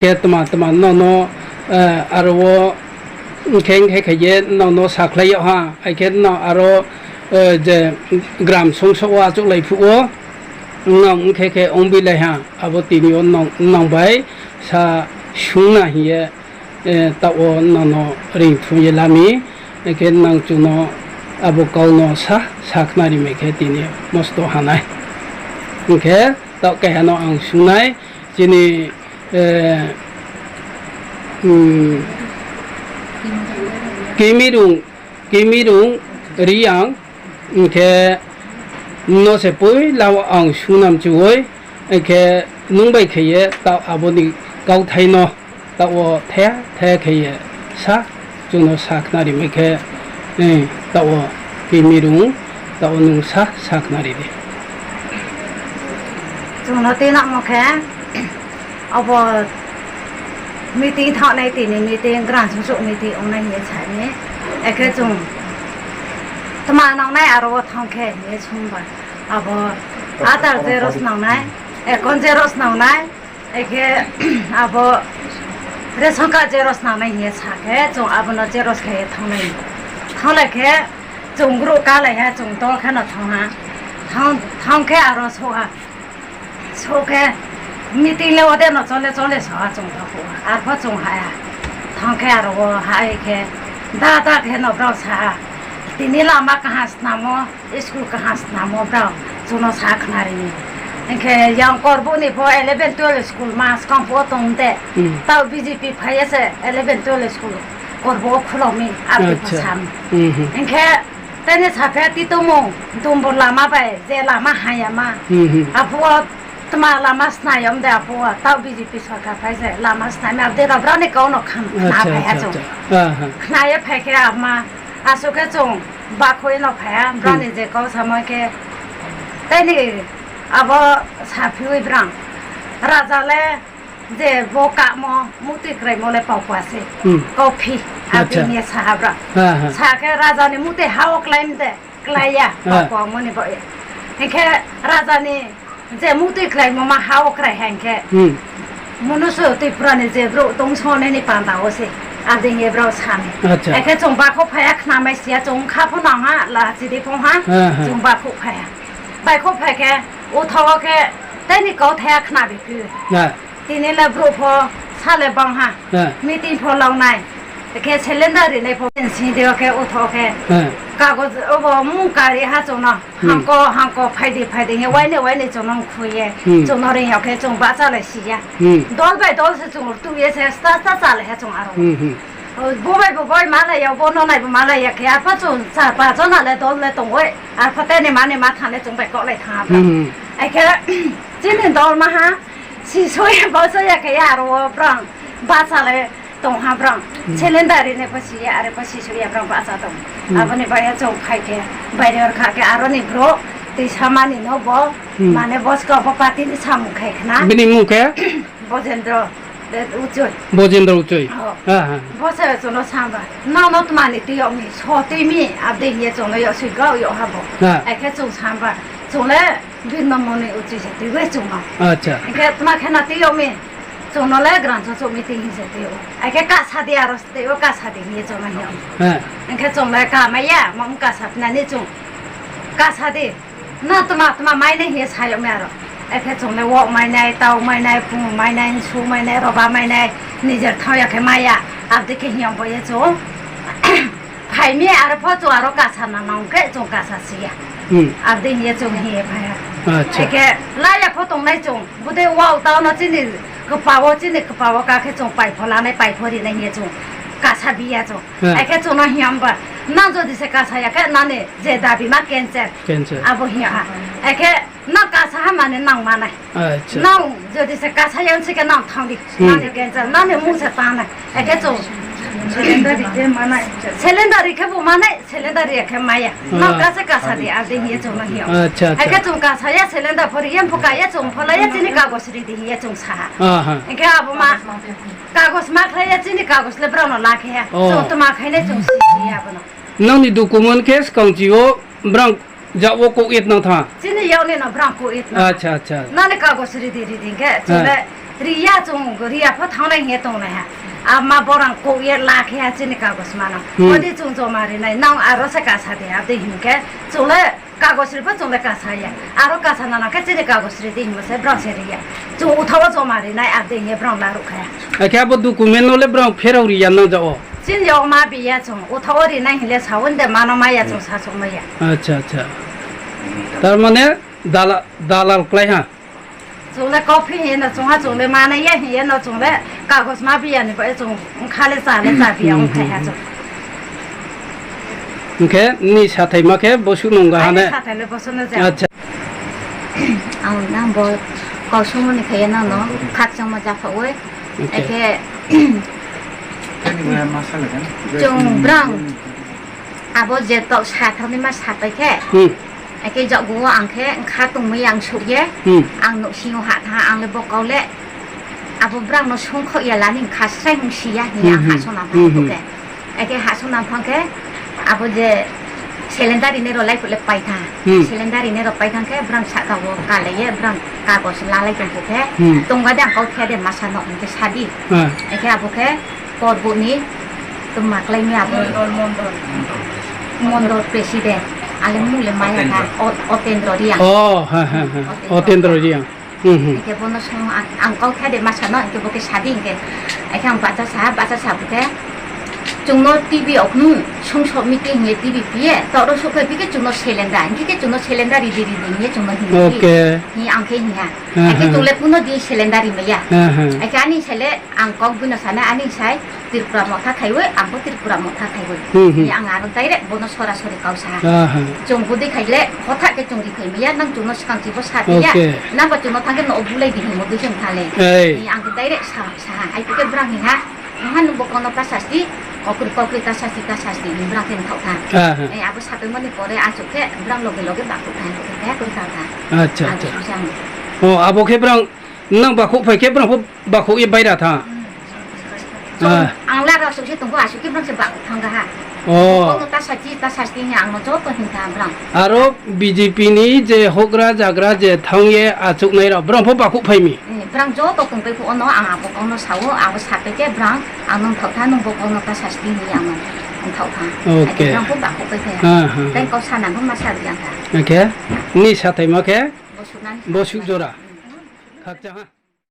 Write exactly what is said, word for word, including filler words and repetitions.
Khe tma tma nono, eh, aro o hwnkhe hwnkhe khaye nono sakhlai o ha, hai khe no aro, eh, je gram songso o achuk lai phuo, nong hwnkhe khe ongbi lai ha, abo tini o nong, nong bai sa sungna hiye, eh, ta o nono ring thung ye lami, hwnkhe nang chuno abo kau no sa, sa khna ri mai khe tini mosto hanai. Hwnkhe ta keha no ang sungnai, chini, eh, hmm, Kimirung, Kimirung Riang, hwnkhe no se pui lao ang sungnam chuoi, hwnkhe nung bai kheye ta aboni kauthai no ta o the the kheye sa. Chuno sa khna ri mai khe, eh, ta o Kimirung, ta o nung sa, sa khna ri di. Chuno twi nangmo khe, obo meeting thangnai, tini meeting, gran sung suk meeting wngnai hinwi sani. Ekhe chung tma nangnai aro o thang khe hinwi sung ba. Abo Aadhaar xerox nangnai, account xerox nangnai, Ekhe abo ration card xerox nangnai hinwi sa khe, chwng abono xerox khlaiwi thangnai. Thanglai khe chwng group kalai ha, chwng dol kheno thang ha. Thang, thang khe aro so ha. So khe meeting le ode no chole chole so ha chwng thang phu ha. Arpho chwng ha ya. Thang khe aro o hai khe da da khe no brao sa ha. Tini lama kaham snamo. School kaham snamo brao chwngno sa khna rini. Hinkhe yang Korbuk ni pho eleven twelve school ma swkang phuo tong de. Hmm. Tao B J P phaiya se eleven twelve school Korbuk o khulokmi abdi pho Acha. Sam. Hmm, hmm. Hinkhe tene saphe titomo dumbo lama bai je lama hayama. Hmm, hmm. Aphuo tma lama snayom de aphuo tao B J P sorkar phai se lama snayma abdi rok brao ni kau no khna Acha, phai acha, achung. Acha. Ah, ha. Khna ye phai khe ama Aswk khe chwng bakhoi no phaiya, brani Hmm. je kok samo khe tei ni abo saphiwi brang. Raja le je bo kamo mukti kwraimo le pokwa se. Hmm. Kok phi, Acha. Abini saha bra. Ha, ha. Sa khe raja ni mukti ha o klai mde, klaiya, Ha. Pokwa moni bo. Hinkhe raja ni Je mukti khlaimo ma ha o krai hai khe. Hmm. Munusu Tripura ni je bro tong so nini panda o se. Ading ye bro sani. Acha. Ekhe chwng bakho phaya khna mai sia chwng kha pho nang ha la chidi pho ha. Ha, ha. Chwng bakho phaya. Baikho phai khe o thogo khe tei ni kau thaya khna bi phi. Ha. Tini le bro pho sale bang ha. Ha. Meeting pho long nai. Ekhe cylinder ri nai pho sing dio khe o tho khe. Ha. Kagoj obo mung kari ha chwng no. Hmm. Hangko, hangko, phaidi, phaidi, nge waine, waine chwngno khuye, Hmm. chwngno ringya khe chwng bacha lai siya. Hmm. Dol bai dol se chwng tuye se sta, sta cha lai ha chwng aro. Hmm, hmm. O, bo bai bo bai ma lai ya, bo no nai bo ma lai ya khe, apha chwng cha pa chwng na le dol le tong oi, apha te ne ma ne ma thang le chwng bai kok lai thang apha. Hmm, hmm. Ai khe, chini dol ma ha, si soi bo soi ya khe ya aro o brang bacha lai. Tong ha brang. Hmm. Cylinder ri ne pha si ya, are pha si su ya brang bacha tong. Hmm. Aboni bai ya chong khai khe, bai re or kha khe aro ni bro, tei samani no bo, Hmm. mane bos ko bo party ni samung khai khna. Bini mung khe? Bojendro, de Uchoi. Bojendro Uchoi. Oh. Ha, ha. Bo se chwngno samba, "No, no, tmani twi yok ni, so twi mi, abde ye chwngno yok sui go yok ha bo." Ha. Ai khe chwng samba, chwng le Birno moni uchi se twi bai chwngno. Acha. Hinkhe tma khe na twi yok mi? Chwngno le gran chwng chwng mi twi hin se twi o. Ai khe kasa di aro twi o kasa di hiye chwngno hiyo. Ha. Hinkhe chwng le ka mai ya, mo wng kasa tnani chwng. Kasa di. Na tma tma mai nai hiye sa yok mi aro. Ai khe chwng le wok mai nai, tau mai nai, pung mai nai, su mai nai, roba mai nai, nijer thao ya khe mai ya. Abdi khe hiyo bo ye chwng. Phaimi aro pho chwng aro kasa na nang khe chwng kasa siya. Hmm. Abdi hiye chwng hiye phaya. Acha. Eke laya pho tongnai chwng. Bude wao tao no chini kwpao chini kwpao ka khe chwng pai pho lanai pai pho rinai hiye chwng kasa biya chwng. Hmm. Eke chwng no hiya hwnba nang jodi se kasa ya khe nani je dabi ma cancel. Cancel. Abo hiya ha. Eke Nang kasa ha mane nang manai. Acha. Nang jodi se kasa yang se ke nang thang di. Hmm. Nang de cancel, nang de mung se tanai. Eke chwng. Cylinder ri ke manai. Cylinder ri ke bo manai, cylinder ri ke maya. Nang Ah. kasa kasa di, ade hiye chwng nang hiyo. Acha, acha. Eke chwng kasa ya cylinder phori yang phuka ya chwng phola ya chini kagos ri di hiye chwng sa ha. Aha. Eke abo ma kagos ma khlai ya chini kagos le brao no lakhe ya. Oh. Chwng tma khainai chwng si si ya bono. Nang ni document ke skang chi o brang Ja, o kok et nang tha. Chini yauni no brang kok et nang. Acha, acha. Nani kagos ridi ridi ke, Ha. chole Riya chwng riya pho thangnai hiya tongnai ha. Ama borang kok ye la khe ha chini kagos mano. Hmm. Odi chwng joma rinai nang aro se kasa de abde hinkhe chwng le kagos ri pho chwng le kasa ya. Aro kasa nana khe chini kagos ri de hinma se brang se riya. Chwng uthawa joma rinai abde hiya brang la rukha ya. Akhe abo document no le brang pherau riya nang jao. Chini jao ma biya chwng uthawa rinai hinle saun de mano maya chwng sa sok maya. Acha, acha. Tar mane dala-, dalal klai ha. Chwng le copy hino chwngha chwng le manai ya hiya no chwng le kagos ma biya ni bai chwng khale cha le cha biya wng thai ha chwng. Hwnkhe ni sathai ma khe bosu nungga hane. Ani sathai le bosu no ja. Acha. Ang nang bo kausung ni khe no no khakchang ma ja kha oi. Okay. Ekhe chwng brang. Abo je tok sa thangni ma sa pai khe. Hmm. Ake jok go ang khe kha tongmui ang suk ye. Hmm. Ang nuk singo ha tha ang le bokau le. Abo brang no sung kho ya lani kha srai mung si ya ni ang Hmm, ha hmm. sona Hmm, thang hmm. khe. Ake ha sona thang khe. Abo je cylinder ni ro lai kule pai tha. Hmm. Cylinder ni ro pai thang khe brang sa ka wo ka le ye brang ka go se la lai tong khe. Hmm. Tong ga de ang kau khe de masa no ang khe sadi. Ah. Ake abo khe Porboni, tuma khlaimi abo. Mondol, mondol. Mondol president. Ale mung le maya kha, Otendro. O-, Otendro Riang. Oh, ha, ha, ha. Otendro Otendro Riang. Riang. Hmm, hmm. Eke bono song ang, ang kau kha de masa no, eke bo ke sadi eke. Eke ang bacha sa, bacha sa bo ke. Chungno T V oknu, sung sok mi ke hinge T V piye, toro sok ke pike chungno selenda, hinge ke chungno selenda ri di ri di hinge chungno hinge. Okay. Hi ang ke hinga. Ha, ha. Eke tole kuno di selenda ri maya. Ha, ha. Eke ani sele Ang kok buino sana ani sai Tripura motha khaiwi, ang bo Tripura motha khaiwi. Hmm, hmm. Ni ang aro direct bono sora sori kau saha. Aha. Chwng budi khaile hotha khe chwng ri phai maya, nang chwngno swkang chibo sa tiya. Okay. Nang ba chwngno thangkhe no bulai di himo dui chwng thale. Ei. Ni ang direct sa, saha. Ai khe brang hiha, "Nang nung bo kono ka sasti, kokri kokri ka sasti, ka sasti," ni brang khe thok tha. Aha. Ei abo satwi mani pore achuk khe brang loge loge ba kok tha, kok tha, kok tha. Acha, acha. Achuk sang. Oh, abo khe brang Nang bakhuk phai khe brang pho bakhuk ye baira tha. Ah. Ang lara suk se tongkho, asuk khe brang se bakhuk thang kha ha. Oh. Kono ta sachi, ta sasti ni ang no joto hin kha brang. Aro B J P ni je hogra jagra je thang ye achuk nai rok, brang pho bakhuk phai mi. Eh, brang joto tong pai pho ono ang abo kono sao, abo sa pe khe brang ang nung thok tha, nung bo kono ta sasti ni ang nung thok tha. Okay. Brang pho bakhuk phai khe. Ha, ha, ha. Tei kok sana bo ma sa yang kha. Okay. Ni sa thai ma khe? Bo suk nani. Bo suk jora. Khakcha ha.